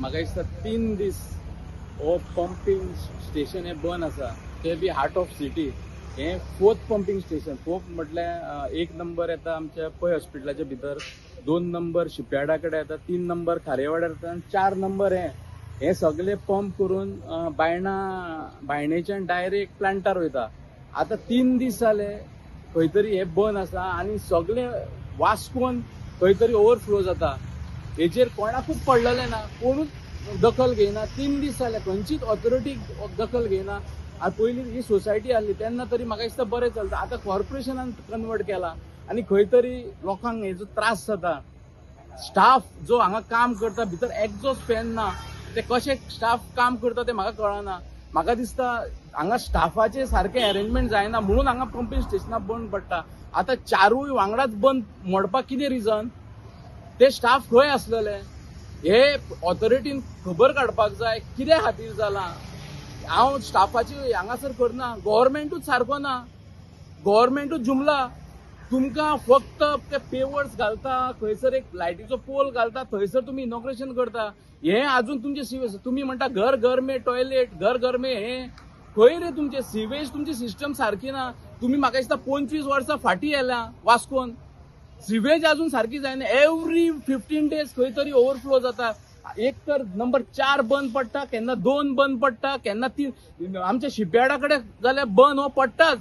म्हाका दिसता 3 दीस हो पंपींग स्टेशन हें बंद आसा, ते बी हार्ट ऑफ सिटी. हें 4th pumping station. 4th म्हटल्यार 1 नंबर येता आमच्या पै हॉस्पिटलाच्या भितर, 2 नंबर शिपयार्डा कडेन येता, 3 नंबर खारेवाड्यार येता आनी 4 नंबर हें. हे सगळे पंप करून बायणेच्यान डायरेक्ट प्लांटार वयता. आतां 3 दीस जाले खंय तरी हें बंद आसा आनी सगळे वास्कोन खंय तरी ओवरफ्लो जाता. हेचेर कोणाकूच पडलेलें ना, कोणूच दखल घेयना. 3 दीस जाले खंयचीच ऑथॉरिटी दखल घेयना. आतां पयलीं ही सोसायटी आसली तेन्ना तरी म्हाका दिसता बरें चलता, आतां कॉर्पोरेशनान कन्वर्ट केला आनी खंय तरी लोकांक हेजो त्रास जाता. स्टाफ जो हांगा काम करता भितर एक्झॉस्ट फॅन ना, ते कशे स्टाफ काम करता ते म्हाका कळना. म्हाका दिसता हांगा स्टाफाचे सारकें अरेंजमेंट जायना म्हणून हांगा पंपींग स्टेशनां बंद पडटा. आतां 4 वांगडाच बंद मोडपाक कितें रिजन? ते स्टाफ खंय आसलेले हे ऑथॉरिटीन खबर काडपाक जाय, कित्या खातीर जालां. हांव स्टाफाची हांगासर करना, गव्हर्मेंटूच सारको ना, गव्हर्मेंटूच जुमला. तुमकां फक्त ते पेवर्स घालता, खंयसर एक लायटीचो पोल घालता, थंयसर तुमी इनॉग्रेशन करता. हें आजून तुमचें सिवेज, तुमी म्हणटा घर घर में टॉयलेट, घर घर में हें खंय रे तुमचें सिवेज, तुमची सिस्टम सारकी ना. तुमी म्हाका दिसता 25 वर्सां फाटीं येल्या वास्कोन, सिवेज अजून सारकी जायना. एवरी 15 डेज खंय तरी ओवरफ्लो जाता. एक तर नंबर 4 बंद पडटा, केन्ना 2 बंद पडटा, केन्ना 3. आमच्या शिपयार्डा कडेन जाल्यार बंद हो पडटाच.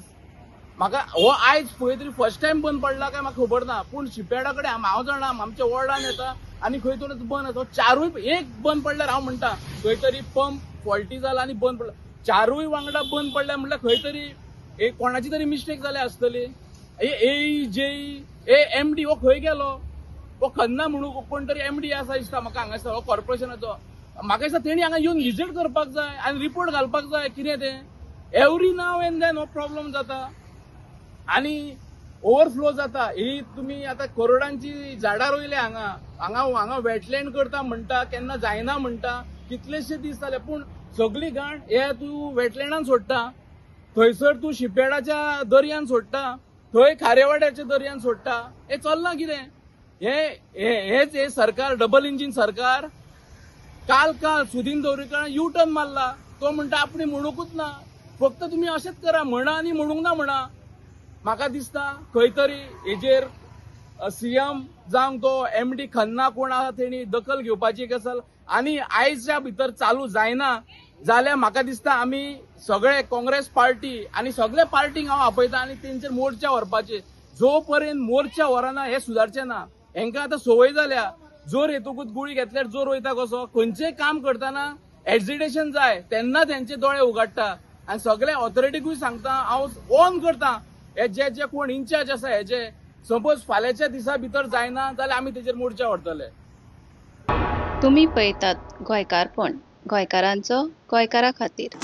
म्हाका हो आयज खंय तरी फर्स्ट टायम बंद पडला काय म्हाका खबर ना, पूण शिपयार्डा कडेन हांव जाणा आमच्या वॉर्डान येता आनी खंय तरी बंद आसा. 4 एक बंद पडल्यार हांव म्हणटा खंय तरी पंप फॉल्टी जाला आनी बंद पडला. 4 वांगडा बंद पडल्या म्हणल्यार खंय तरी एक कोणाची तरी मिस्टेक जाल्या आसतली. ए जेई ए एम डी हो खंय गेलो? हो खन्ना म्हणून कोण तरी एम डी आसा दिसता म्हाका हांगा दिसता, हो कॉर्पोरेशनाचो. म्हाका दिसता तेणी हांगा येवन विजीट करपाक जाय आनी रिपोर्ट घालपाक जाय कितें तें. एवरी नाव एंड then हो प्रॉब्लम जाता आनी ओवरफ्लो जाता. ही तुमी आतां करोडांची झाडां रोयल्या हांगा, हांगा हांगा वेटलँड करता म्हणटा, केन्ना जायना म्हणटा, कितलेशे दीस जाले, पूण सगळी घाण हे तूं वेटलँडान सोडटा, थंयसर तूं शिपयार्डाच्या दर्यान सोडटा, थंय खारेवाड्याच्या दर्यान सोडटा. हें चल्लां कितें? हे हेच हे सरकार, डबल इंजीन सरकार. काल काल सुदीन दवरीकरान यू टर्न मारला, तो म्हणटा आपणे म्हणूंकूच ना, फक्त तुमी अशेंच करा म्हणा आनी म्हणूंक ना म्हणा. म्हाका दिसता खंय तरी हेजेर सीएम जावं तो एम डी खन्ना कोण आसा तेणी दखल घेवपाची गजाल. आनी आयच्या भितर चालू जायना जाल्यार म्हाका दिसता आमी सगळे काँग्रेस पार्टी आनी सगळे पार्टींक हांव आपयता आनी तेंचेर मोर्चा व्हरपाचे. जो पर्यंत मोर्चा व्हरना हे सुदारचें ना. हेंकां आतां संवय जाल्या, जोर येतकूच गुळी घेतल्यार जोर वयता कसो. खंयचेय काम करतना एजिटेशन जाय तेन्ना तेंचे दोळे उगाडटा. आनी सगळे ऑथॉरिटीकूय सांगता हांव ऑन करता, हे जे जे कोण इन्चार्ज आसा हेजे सपोज फाल्यांच्या दिसा भितर जायना जाल्यार आमी तेजेर मोर्चा व्हरतले. तुमी पळयतात गोंयकारपण, गोंयकारांचो गोंयकारा खातीर.